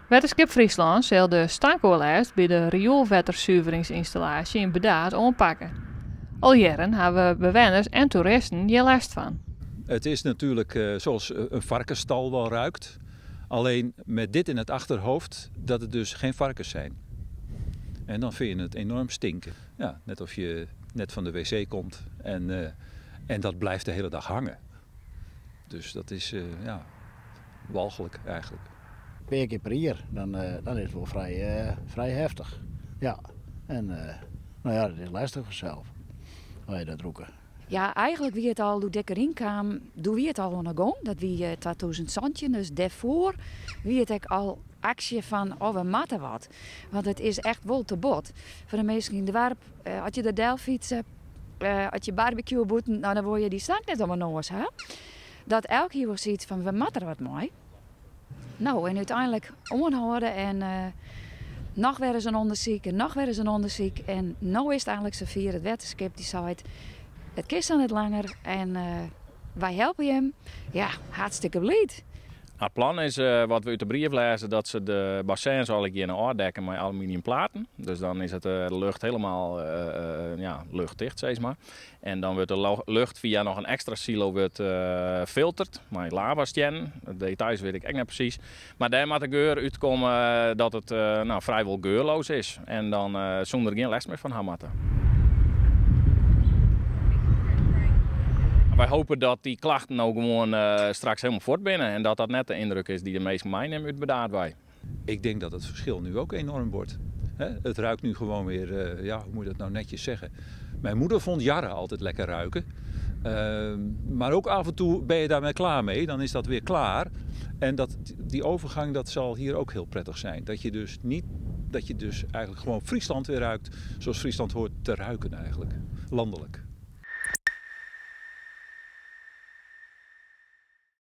Wetterskip Fryslân sil de stankoerlêst by de rioelwettersuveringsynstallaasje yn Burdaard oanpakke. Al jierren hawwe bewenners en toeristen hjir lêst fan. Het is natuurlijk zoals een varkensstal wel ruikt. Alleen met dit in het achterhoofd dat het dus geen varkens zijn. En dan vind je het enorm stinken. Ja, net of je net van de wc komt en dat blijft de hele dag hangen. Dus dat is ja, walgelijk eigenlijk. Een pear kear per jier, dan is it wol frij heftich. Ja, en no ja, dat is lêstich fansels, as je dat rûke. Ja, eigentlik wie it al, doe't ik deryn kaam, doe wie it al oan 'e gong. Dat wie 2017, dus dêrfoar wie it ek al aksje fan, oh, we moatte wat. Want it is echt wol te bot. Foar de minsken yn it doarp, as je der del fytse, as je barbecue bûten, nou, dan wolle je dy stank net om 'e noas ha. Dat elk hie wol sayts fan, we moatte der wat mei. No, en úteinlik oanhâlde en noch wer ris in ûndersyk en noch wer ris in ûndersyk. En no is it einlik safier, it wetterskip dy seit, it kin sa net langer en wy helpe jim. Ja, hartstikke bliid. Het plan is, wat we út de brief lêze, dat se de bassins allegearre ôfdekke mei aluminiumplaten. Dus dan is de lucht helemaal ja, luchtdicht, sis mar. En dan wurdt de lucht fia noch in ekstra silo wurdt filterd mei lavastiennen. De details wit ik ek net presys. Mar dêr moat de geur útkomme dat it nou, frijwol geurloos is. En dan soene der gjin lêst mear fan ha moatte. Wy hoopje dat dy klachten no gewoan straks hielendal fuort binne en dat dat net de yndruk is dy't de minsken meinimme út Burdaard wei. Ik denk dat het verschil nu ook enorm wordt. Het ruikt nu gewoon weer, ja, hoe moet je dat nou netjes zeggen? Mijn moeder vond jarre altijd lekker ruiken. Maar ook af en toe ben je daarmee klaar mee, dan is dat weer klaar. En die overgang, dat zal hier ook heel prettig zijn. Dat je dus niet, dat je dus eigenlijk gewoon Friesland weer ruikt, zoals Friesland hoort te ruiken eigenlijk, landelijk.